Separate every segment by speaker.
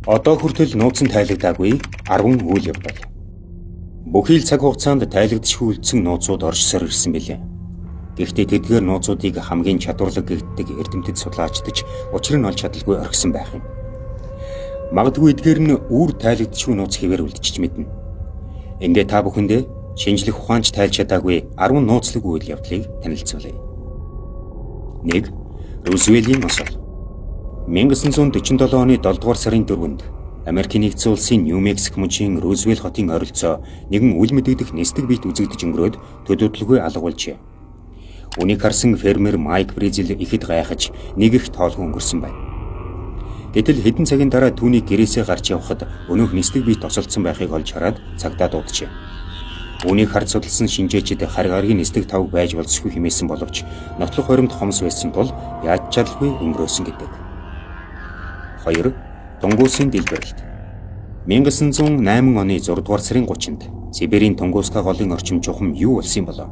Speaker 1: Одоо хүртэл нууцсан тайлагдаагүй 10 үйл явдал. Бүхий л цаг хугацаанд тайлагдшгүй үлдсэн нууцуд оршсоор ирсэн билээ. Гэхдээ тэдгээр нууцуудыг хамгийн чадварлаг гэгддэг эрдэмтэд судлаачдаж учир нь олж чадалгүй орхисон байх юм. Магадгүй эдгээр нь үүр тайлагдшгүй нууц хэвээр үлдчихэж мэднэ. Ингээд та бүхэндээ шинжлэх ухаанч тайлж чадаагүй 10 нууцлаг үйл явдлыг танилцуулъя. 1. Рузвелийн осол. 1947 оны 7 дугаар сарын 4-нд Америкийн нэгдсэн улсын Нью Мексик мужийн Рузвель хотын ойролцоо нэгэн үл мэдэгдэх нисдэг биет үзэгдэж өнгөрөөд төлөвлөгөө алга болжээ. Үүнийг харсан фермер Майк Бризел ихэд гайхаж нэг их тоолгүй өнгөрсөн байна. Гэтэл хэдэн цагийн дараа түүний гэрээсээ гарч явхад өнөөх нисдэг биет осолдсон байхыг олж хараад цагдаа дууджээ. Үүнийг харж судалсан шинжээчид харь гарагийн нисдэг тав байж болзошгүй хэмээсэн боловч нотлох хоримт хомс байсан тул яаж чадалгүй өнгөрөөсөн гэдэг. 2. Тунгусын дэлбэрэлт. 1908 оны 6 дугаар сарын 30-нд Сибирийн Тунгуска голын орчим чухам юу болсон юм болов?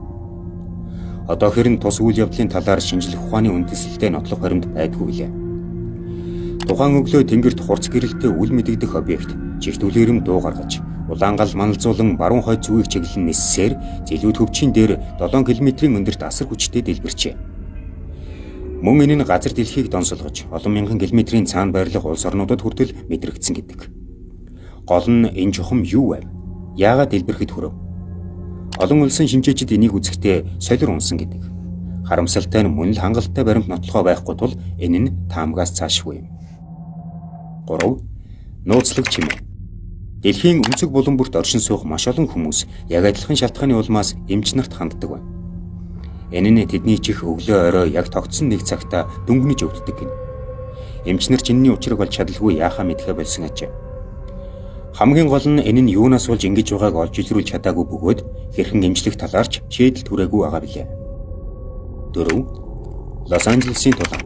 Speaker 1: Одоо хэрэн тус үйл явдлын талаар шинжлэх ухааны үндэслэлтэй нотлох хоримт байдгүй билээ. Тухайн өглөө тэнгэрт хурц гэрэлтэй үл мэдэгдэх объект чихт үлээрэм дуу гаргаж улаан гал маналзуулан баруун хойд зүгийг чиглэн ниссээр зэлүүд хөвчийн дээр 7 км-ийн өндөрт асар хүчтэй дэлбэрчээ. Мөн энэ нь газар дэлхийг донсолгож олон мянган километрийн цаана байрлах улс орнуудад хүртэл мэдрэгдсэн гэдэг. Гол нь энэ чухам юу вэ? Яагаад дэлбэрэхэд хүрв? Олон улсын шинжээчид энийг үзэхдээ солир унсан гэдэг. Харамсалтай нь мөн л хангалттай баримт нотлохоо байхгүй тул энэ нь таамгаас цаашгүй юм. 3. Нууцлаг чимээ. Дэлхийн өнцөг булан бүрт оршин суух маш олон хүмүүс яг адилхан шалтгааны улмаас эмч нарт ханддаг байна. Энэ нь тэдний чих өглөө орой яг тогтсон нэг цагта дүнгэнэж өвддөг гэнэ. Эмч нар ч энэний учрыг олж чадалгүй яахаа мэдэхээ болсон ажээ. Хамгийн гол нь энэ нь юунаас болж ингэж байгааг олж илрүүлж чадаагүй бөгөөд хэрхэн эмчлэх талаарч шийдэл түрээгүй байгаа билээ. 4. Лос Анжелесын тулаан.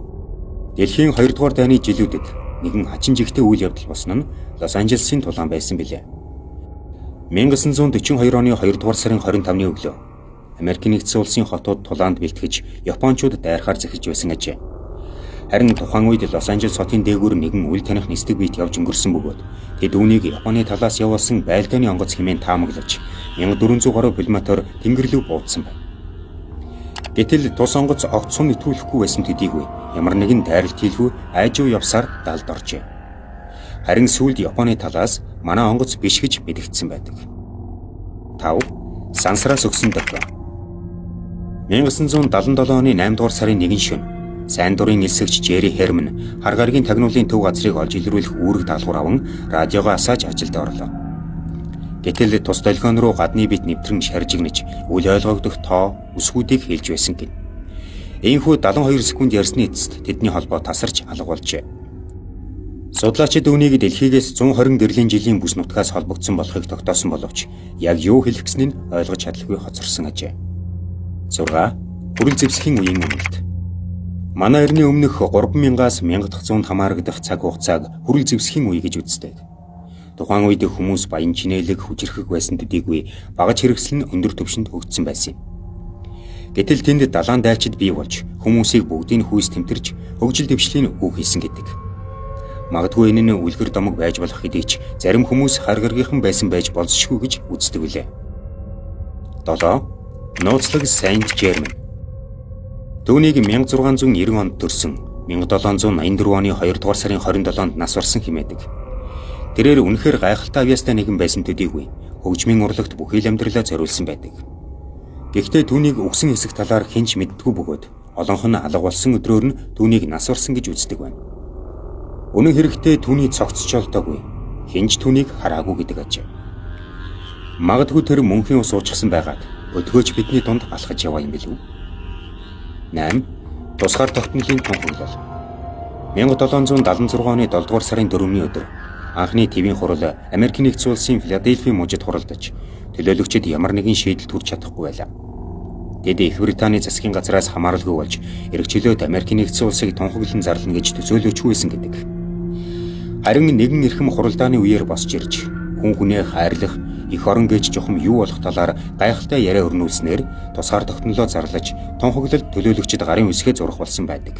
Speaker 1: Дэлхийн 2 дугаар дайны жилүүдэд нэгэн хачин жигтэй үйл явдал болсон нь Лос Анжелесын тулаан байсан билээ. 1942 оны 2 дугаар сарын 25-ны өглөө Америкийн нэгдсэн улсын хотууд тулаанд бэлтгэж Япончууд дайрахаар зэхэж байсан ажээ. Харин тухайн үед Лос Анжелес хотын дээгүүр нэгэн үл таних нисдэг биет явж өнгөрсөн бөгөөд тэд үүнийг Японы талаас явуулсан байлдааны онгоц хэмээн таамаглаж 1400 гаруй пулеметоор тэнгэр лүү буудсан байна. Гэтэл тус онгоц огт сум итгүүлэхгүй байсан төдийгүй ямар нэгэн дайралт хийлгүй айжуу явсаар далд оржээ. Харин сүүлд Японы талаас манай онгоц биш гэж мэдэгдсэн байдаг. 5. Сансраас өгсөн дохио. 1977 оны 8 дугаар сарын 1 шөнө сайн дурын элсэгч Жерри Херман хар гарагийн тагнуулын төв газрыг олж илрүүлэх үүрэг даалгавар аван радиогоо асааж ажилд орлоо. Гэтэл тус долгион руу гадны бит нэвтрэн шаржигнаж үл ойлгогдох тоо үсгүүдийг хэлж байсан гэнэ. Ийнхүү 72 секунд ярьсны эцэст тэдний холбоо тасарч алга болжээ. Судлаачид үүнийг дэлхийгээс 120 гэрлийн жилийн бүс нутгаас холбогдсон болохыг тогтоосон боловч яг юу хэлэх гэснийг нь ойлгож чадалгүй хоцорсон ажээ. 6. Хүрэл зэвсгийн үеийн үнэлт. Манай эртний өмнөх 3000-аас 1100-нд хамаарагдах цаг хугацааг хүрэл зэвсгийн үе гэж үздэг. Тухайн үед хүмүүс баян чинээлэг хүчирхэг байсан төдийгүй багаж хэрэгсэл нь өндөр түвшинд хөгжсөн байсан юм. Гэтэл тэнд далайн дайчид бий болж хүмүүсийг бүгдийг хүйс тэмтэрч хөгжил дэвшлийн үг хийсэн гэдэг. Магадгүй энэ нь үлгэр домог байж болох хэдий ч зарим хүмүүс хар гаргийнхан байсан байж болзошгүй гэж үздэг билээ. 7. Нууцлаг Саинт Жермен. Түүнийг 1690 онд төрсөн 1784 оны 2 дугаар сарын 27-нд нас барсан хэмээдэг. Тэрээр үнэхээр гайхалтай авьяастай нэгэн байсан төдийгүй хөгжмийн урлагт бүхий л амьдралаа зориулсан байдаг. Гэхдээ түүнийг үхсэн хэсэг талаар хэн ч мэддэггүй бөгөөд олонх нь алга болсон өдрөөр нь түүнийг нас барсан гэж үздэг байна. Үнэн хэрэгтээ түүний цогц ч олдоогүй. Хэн ч түүнийг хараагүй гэдэг ажээ. Магадгүй тэр мөнхийн ус уучсан байгаад өдгөөч бидний дунд алхаж яваа юм билүү? 8. Тусгаар тогтнолын тунхаглал. 1776 оны 7 дугаар сарын 4-ний өдөр анхны твийн хурал Америкийн нэгдсэн улсын Филадельфийн мужид хуралдаж төлөөлөгчид ямар нэгэн шийдэл төрж чадахгүй байлаа. Тэд Их Британий засгийн газраас хамааралгүй болж эрх чөлөөт Америкийн нэгдсэн улсыг тунхаглан зарлана гэж төсөөлөөчгүй байсан гэдэг. Харин нэгэн эрхэм хуралдааны үеэр босч ирж хүн хүнээ хайрлах эх орон гэж чухам юу болох талаар гайхалтай яриа өрнүүлснээр тусгаар тогтнолоо зарлаж тунхаглалд төлөөлөгчид гарын үсгээ зурах болсон байдаг.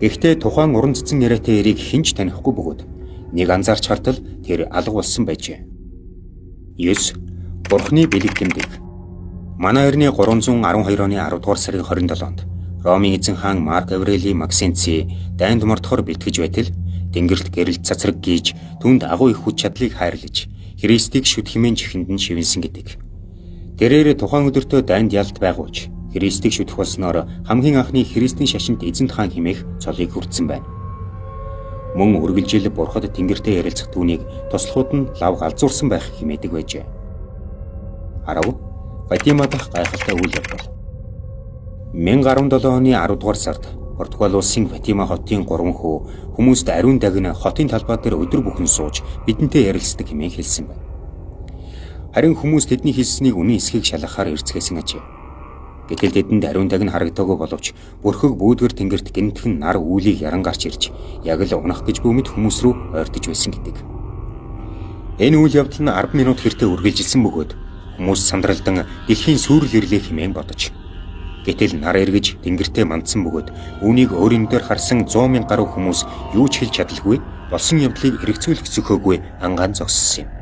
Speaker 1: Гэхдээ тухайн уран цэцэн яриатай эрийг хэн ч танихгүй бөгөөд Нэг анзаарч хартал тэр алга болсон байжээ. 9. Бурхны бэлэг тэмдэг. Манай эртний 312 оны 10 дугаар сарын 27-нд Ромын эзэн хаан Марк Аврели Максенци дайнд мордохоор бэлтгэж байтал тэнгэрт гэрэл цацраг гийж түүнд агуу их хүч чадлыг хайрлаж Христийг шүд хэмээн чихэнд нь шивэнсэн гэдэг. Тэрээр тухайн өдөртөө дайнд ялт байгуулж Христийг шүтэх болсноор хамгийн анхны Христийн шашинт эзэнт хаан хэмээх цолыг хүртсэн байна. Мөн үргэлжил бурхад тэнгэртэй ярилцах түүнийг туслахуд нь лав галзуурсан байх хэмээдэг байжээ. 10. Фатима дахь гайхалтай үйл явдал. 1017 оны 10 дугаар сард Португал улсын Фатима хотын 3 хүү хүмүүст ариун дагна хотын талбай дээр өдөр бүхэн сууж бидэнтэй ярилцдаг хэмээн хэлсэн байна. Харин хүмүүс тэдний хэлснийг үнэн эсхийг шалгахаар эрцгээсэн ажээ. Гэтэл тэдэнд ариун дагна харагдаагүй боловч бүрхэг бүүдгэр тэнгэрт гэмтхэн нар үүлийг яран гарч ирж яг л унах гэж бүүмэд хүмүүс рүү ойртож байсан гэдэг. Энэ үйл явдал нь 10 минут хэртэ үргэлжилсэн бөгөөд хүмүүс сандралдан дэлхийн сүйрэл ирлээ хэмээн бодож. Гэтэл нар эргэж тэнгэртээ мандсан бөгөөд үүнийг өөрийн дээр харсан 100 мянга гаруй хүмүүс юу ч хэлж чадалгүй болсон явдлыг эргэцүүлэх зөхөөгүй ангаан зогссон юм.